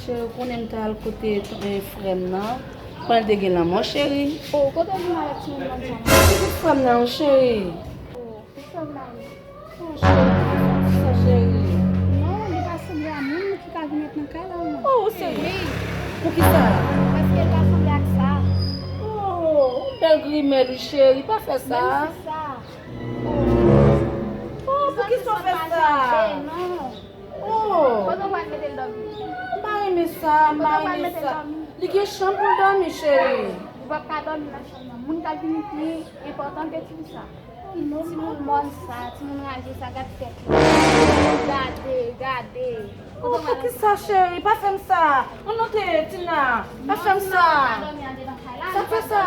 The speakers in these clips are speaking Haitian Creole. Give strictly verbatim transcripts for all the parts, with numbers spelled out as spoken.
Cheri, ou konnen m t al kote ton- eh, frè m nan. Konnen l te gen lanmò, cheri. Oh, kote w vin avèk timoun nan sa? Pitit frè m nan, wi, cheri. Oh, pitit frè m nan, wi. Oh, cheri, sa, cheri. Non, li pa sanble a moun ki ka vin ret nan kay la, non. Oh, ou serye? Wi. Poukisa? Paske l pa sanble ak sa. Oh, yon bèl grimèl, wi, cheri. Pa fè sa. Menm si sa. Oh, poukisa w fè sa? Non. Oh. Kote w pral mete l dòmi? M pa renmen sa, m pa renmen sa. Kote w pral mete l dòmi? Li gen chanm pou l dòmi, cheri. Li p ap ka dòmi nan chanm nan. Moun k ap vini pi enpòtan ke ti fi sa. Timoun mòn sa, timoun raje sa, gad tèt li. Gade, gade. Oh, poukisa, cheri? Pa fè m sa. An non te, Tina. Pa fè m sa. Sa fè sa.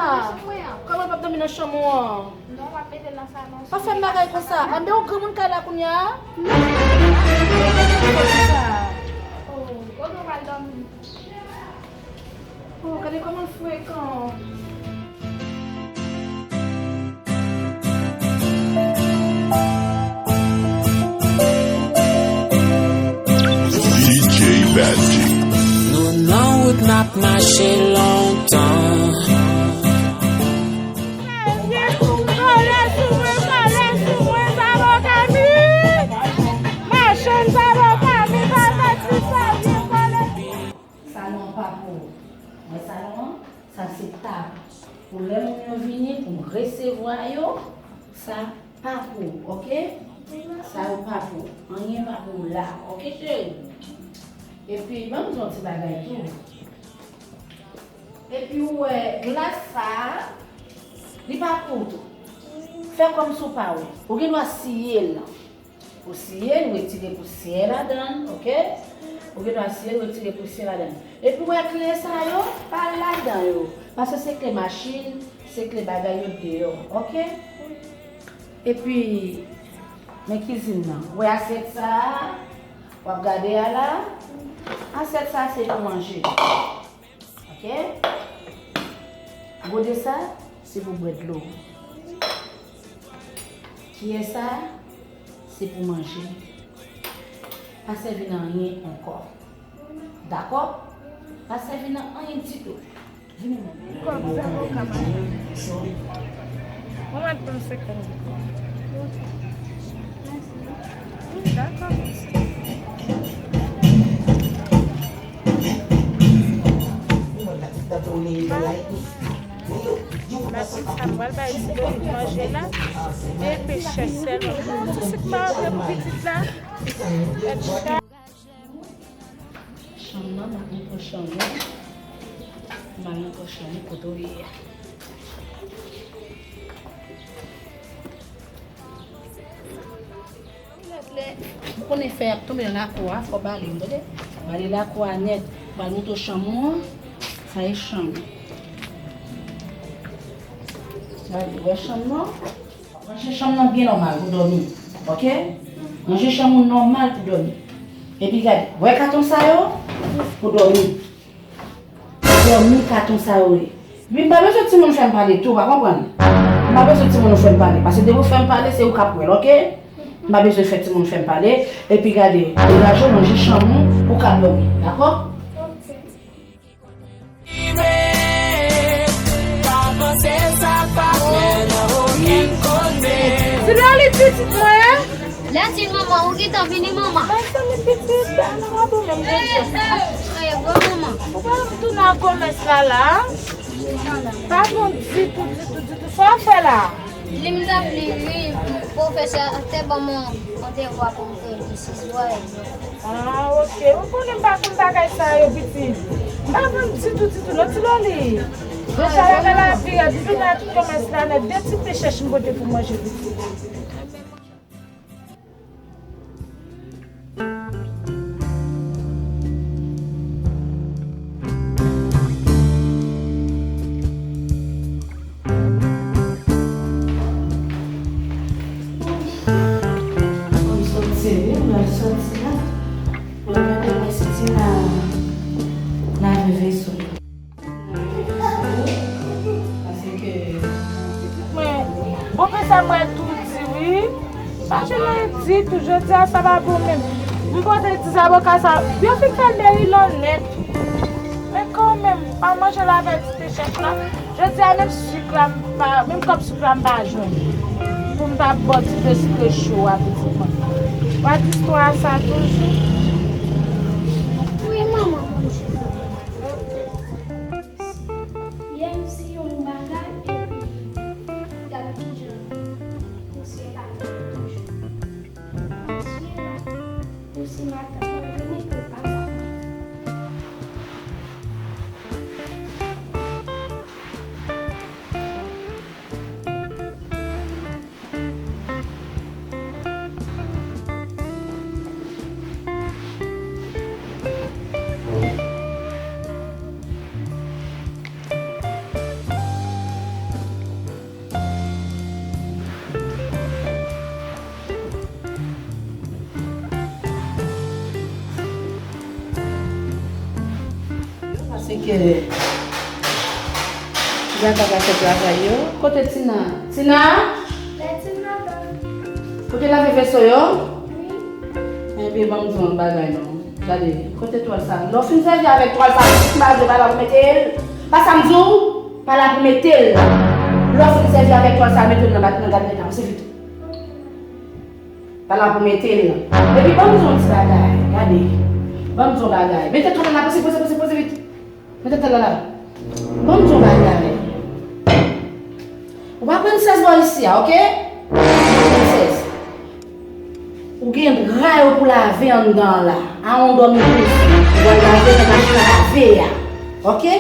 Kòman l p ap dòmi nan chanm ou an? Non, w ap mete l nan salon. Pa fè m bagay konsa. Anben, ou granmoun kay la kounye a? Non. Oh, kote w pral dòmi? Oh, gade kòman l frekan. D J Badji. Nou nan wout n ap mache lontan. Kole sou mwen, kole sou mwen, zaboka mi. Machann zaboka mi, pa fè ti sa, vye kole. Salon an pa pou ou. Wè salon an? Sa se tab. Pou lè moun yo vini, pou resevwa yo, sa pa pou ou, oke? Sa yo pa pou ou. Anyen pa pou ou la, oke, cheri? Epi, ban m di yon ti bagay tou. Epi, ou wè, glas sa a, li pa pou ou tou. Fè kòmsi w pa wè. Ou gen dwa siye l. Ou siye l, retire pousyè ladan l, oke? Ou gen dwa siye l, retire pousyè ladan l. Epi, w wè kle sa yo, pa al ladan yo. Paske se kle machin, se kle bagay yo deyò, oke? Epi, men kizin nan. Ou wè asyèt sa a, w ap gade a la? Asyèt sa a se pou manje. Oke? Gode sa, se pou bwè dlo. Kiyè sa, se pou manje. Pa sèvi nan anyen ankò. Dakò? Pa sèvi nan anyen ditou. Vini, manman. Kòb zaboka madanm. Manman, pran senkant goud. Dakò, mèsi. Maten sa, m pral bay ti Domi manje la. De pe chèch sèlman. Ti sik pa antre pou pitit la. Gad chita. Chanm nan, m ap pran chanm nan. M al nan pran chanm nan kote w ye a. Lè, lè, ou konnen fèy ap tonbe nan lakou a, fò w bale, tande? Bale lakou a nèt. Bale moto chanm ou an. Sa e chanm. Gade, wè chanm nan? Ranje chanm nan byen nòmal pou dòmi. Oke? Ranje chanm ou nòmal pou dòmi. Epi gade, wè katon sa yo? Pou dòmi. Dòmi katon sa yo ye. Epi m pa bezwen timoun fè m pale tou, w pa konprann? M pa bezwen timoun ou fè m pale. Paske depi w fè m pale, se ou k ap wè l, oke? M pa bezwen fè timoun fè m pale. Epi gade, degaje w ranje chanm ou pou w ka dòmi. Dakò? Ti Loli pitit mwen. Lè di manman, ou gentan vini, manman. Mezanmi, pitit, nou pa bon menm jodi a. Ey, bon, manman. Ou pa tounen nan komès la, la? Pa bon ditou, ditou, ditou. Sa w fè la? Li m t ap li, wi. Pwofesè te ban m yon, yon devwa pou m fè sis vwayaj. Ah, oke. Ou konnen m pa konn bagay sa yo, pitit. M pa konn ditou, ditou, non, Ti Loli. Deja, lè lavi a, depi nan tout komès la, nèt de ti pe chèch m pote pou manje, pitit. Mwen soti wi, mwen soti la. Mwen mande mwen si Tina lave veso. Paske mwen, bon, konsa mwen tou di wi. Pa janm di tou, jodi a sa pa bon menm. M pote ti zaboka sa, yo fin fè l deri lan nèt. Pa manje l avèk ti pechèch la. Jodi a, menm sik la, m pa, menm kòb sik la, m pa jwenn. Pou m ta ba w ti pechèch cho a, pitit mwen. W a di istwa a sa toujou. Wi, manman, manje. Yè, m siye yon bagay, epi gade kijan m siye bagay la toujou. M siye la. Pou si matant mwen vini, pou l pa sa. Paske Jaka pral fè travay yo. Kote Tina? Tina? Lè Tina pa. Ou te lave veso yo? Wi. Ebyen, ban m di w yon bagay non. Gade, kote twal sa? Lè w fin sèvi avèk twal sa, pitit m pa vle, pa la pou mete l. Pa sa m di w? Pa la pou mete l. Lè w fin sèvi avèk twal sa, mete l nan bat nan gad nèt la, pase vit. Pa la pou mete l. Epi ban m di w yon ti bagay, gade. Ban m di w yon bagay. Mete twal la, pase, pase, pase, pase vit. Mete twal la la. Ban m di w yon bagay. Ou pa prensès bò isi a, oke? Ou pa prensès. Ou gen dra yo pou lave anndan an la. A yon dòmi dous. Ou pral lave nan machin a lave a. Oke?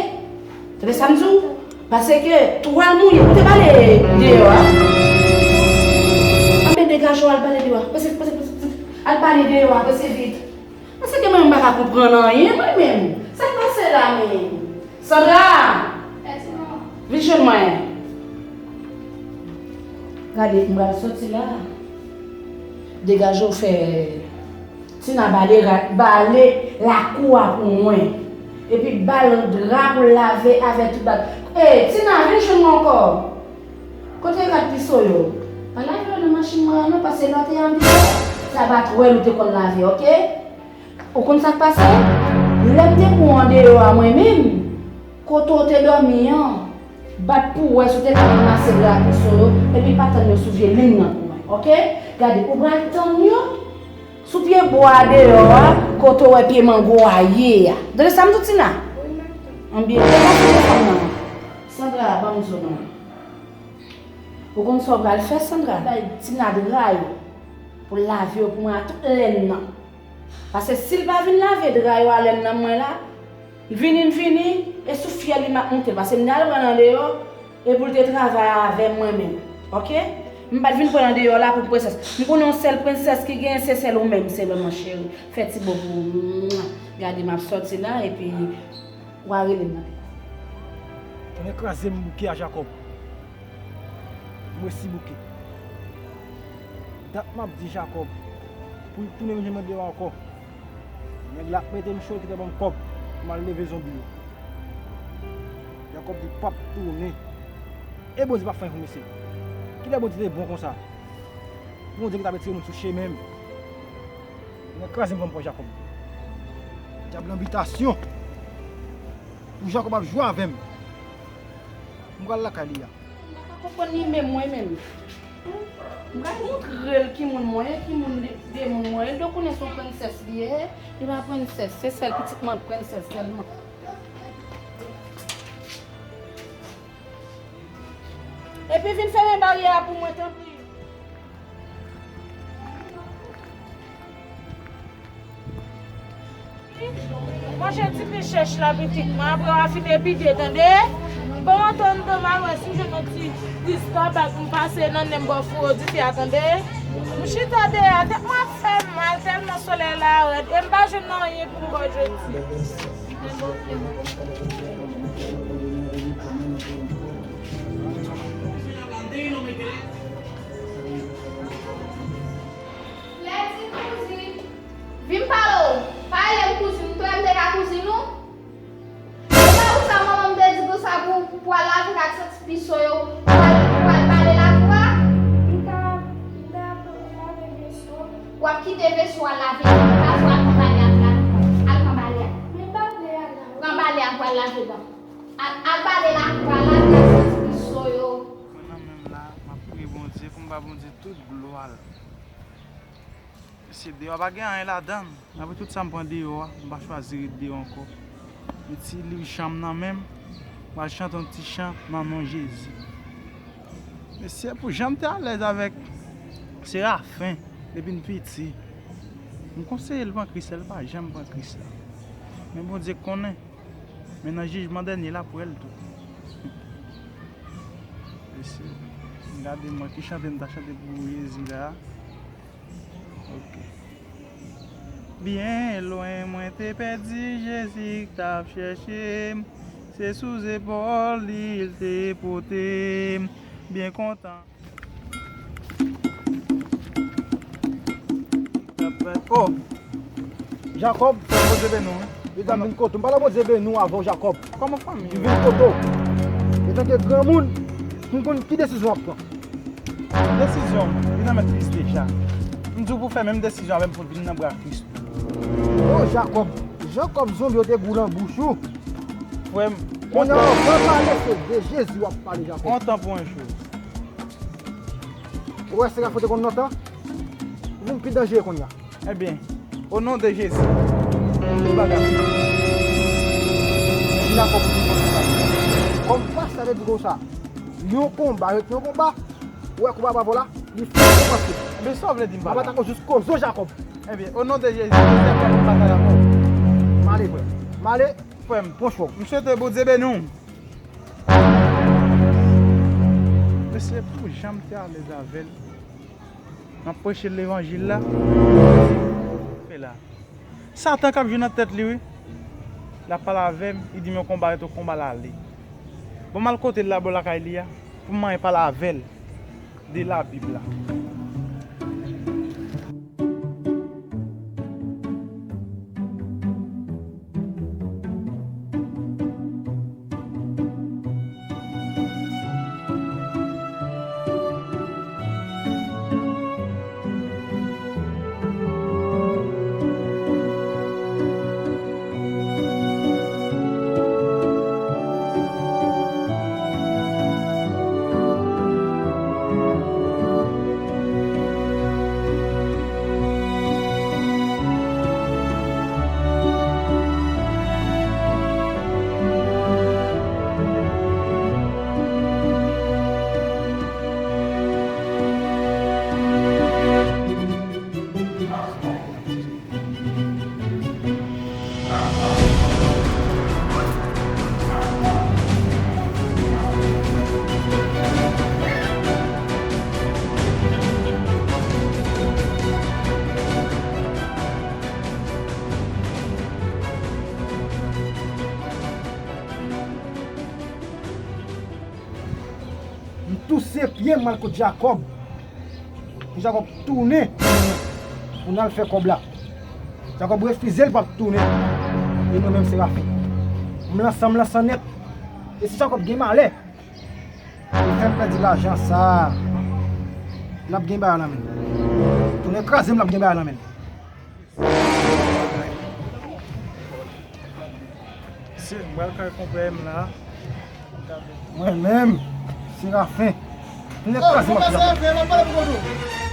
Tande sa m di w? Paske twal mouye, ou te bale deyò a? Anben degaje w al bale deyò a. Pase, pase, pase, pase. Al bale deyò a, pase vit. Paske mwen menm m pa ka konprann anyen, mwen menm. Sa k pase la menm? Sandra! Vin jwenn mwen. Gade, m pral soti la. Degaje w fè Tina bale ra-, bale lakou a pou mwen. Epi ba l dra pou l lave avè tout bag. Ey, Tina, vin jwenn mwen ankò. Kote rad piso yo? Pa lave yo nan machin mwen an non, paske lè w te andeyò, se abatwèl ou te konn lave, oke? Ou konn sa k pase? Lè m te pran w andeyò a mwen menm, kote w te dòmi an, bat pou w wè si w te ka ranmase dra piso yo, epi pa tann yo sou vye liy nan pou mwen, oke? Gade, ou pral tann yo sou pye bwa a deyò a, kote w wè pye mango a ye a. Tande sa m di w, Tina? Anbyen, degaje w fè sa nan. Sandra, ban m di w non. Ou konn sa w pral fè, Sandra? Bay Tina dra yo pou l lave yo pou mwen a tout lèn nan. Paske si l pa vin lave dra yo a lèn nan mwen la, vini m vini, e sou fyèl li m ap moute l. Paske m t al pran l andeyò, e pou l te travay avè m mwen menm. Oke? M pa t vin pran l andeyò la pou prensès. M konnen yon sèl prensès ki genyen, se sèl ou menm, se manman cheri. Fè ti bo pou ou. Gade, m ap sòti la, epi w a rele m nan. Mwen kraze m bouke a Jakòb. M resi bouke. Dat m ap di Jakòb pou l tounen menm jan m deyò ankò. Nèg la ap mete m cho, kite ban m kòb pou m al leve zonbi yo. Jakòb di l p ap tounen. E Bondye p ap fè anyen pou misye. Kilè Bondye te bon konsa? Bondye ki t ap retire moun sou chemen m. Mwen kraze m pran m pran Jakòb. Dyab lan bitasyon. Pou Jakòb ap jwe avè m. M pral lakay li a. M pa ka konprann li menm, mwen menm. M pral montre l ki moun mwen ye, ki moun de, de moun mwen ye. L dwe konnen se yon prensès li ye. Li pa prensès, se sèl pitit mwen prensès sèlman. Epi vin fèmen baryè a pou mwen, tanpri. Manje ti pi chèch la, pitit mwen, apre w a fin epide, tande? Bon, antann demen, wè si w jwenn yon ti riz tabak, m pase nan nen m bò fouro dife a, tande? M chita deyò a, tèt mwen ap fè m mal, tèlman solèy la rèd, e m pa jwenn anyen pou m bwè jodi. Lè di kouzin, vin m pale w. Pa rele m kouzin, m kwè m te ka kouzin ou? E pa ou sa manman m te di pou sa pou, pou al lave ak santi piso yo, pou al, pou al bale lakou a? M ta, m ta lave veso. W ap kite veso a lave, pa sou al pran bale a pou lave kò. Al pran bale a. Men bale a la. Pran bale a pou al lave dan. Al, al bale lakwa, lakay sans piso yo. Mwen nan menm la, m ap priye Bondye pou m ba Bondye tout glwa l. Mesye, deyò pa gen anyen ladan l. Apre tout sa m pran deyò a, m pa chwazi ret deyò ankò. Yon ti liv chan m nan men m, m pral chante yon ti chan nan non Jezi. Mesye, pou jan m te alèz avèk Serafen depi m piti, m konseye l pran Kris la, l pa janm pran Kris la. Men Bondye konnen. Men nan jijman dènye l ap wè l tou. Mesye, gade mwen ki chante m ta chante pou Jezi la. Ok. Byen lwen mwen te pèdi, Jezi k t ap chèche m. Se sou zepòl li l te pote m. Byen kontan. Oh! Jakòb, Bondye beni w, wi. Li t ap vin kote w. M pale Bondye beni w avè w, Jakòb. Kòman fanmi yo? M vin kote w. Etanke granmoun, m konn ki desizyon w ap pran. Desizyon m, li nan men Kris deja. M di w pou w fè menm desizyon avè m pou w vin nan bra Kris tou. Oh, Jakòb, jan kòb zonbi yo te gou nan bouch ou. Frè m, kounye a w ap pale, se de Jezi w ap pale, Jakòb. On tan pou yon jou. Ou wè Serafen te konn lontan? Ou vin pi danjere kounye a. Ebyen, o non de Jezi, tout bagay fini. Vin dakò pou tout bagay. Kòm pastè te di konsa, yon konba ret yon konba, ou wè konba bravo la, li fini kòmanse. Ebyen, sa w vle di m pa la? Konba ta konn jis koze w, Jakòb. Ebyen, o non de Jezi, dezyèm batay la pou. M ale, frè. M ale. Frè m, pran chwa w. M swete Bondye beni w. Mesye, pou jan m te alèz avè l, m ap preche levanjil la. Fè la. Satan k ap jwe nan tèt li, wi. L ap pale avè m, li di m yon konba ret yon konba l ale. Bon, m al kote l la bò lakay li a, pou m anyen pale avè l de Labib la. M touse pye m al kot Jakòb. Pou Jakòb tounen pou n al fè kòb la. Jakòb refize l p ap tounen. E mwen menm Serafen, m lanse, m lanse nèt. E si Jakòb gen malè, li fè m pèdi lajan sa, l ap gen bagay nan men l. Tounen kraze m, l ap gen bagay nan men l. Mesye, m pral kay konpè m la. Mwen menm, Serafen. Tounen kraze m ap kraze.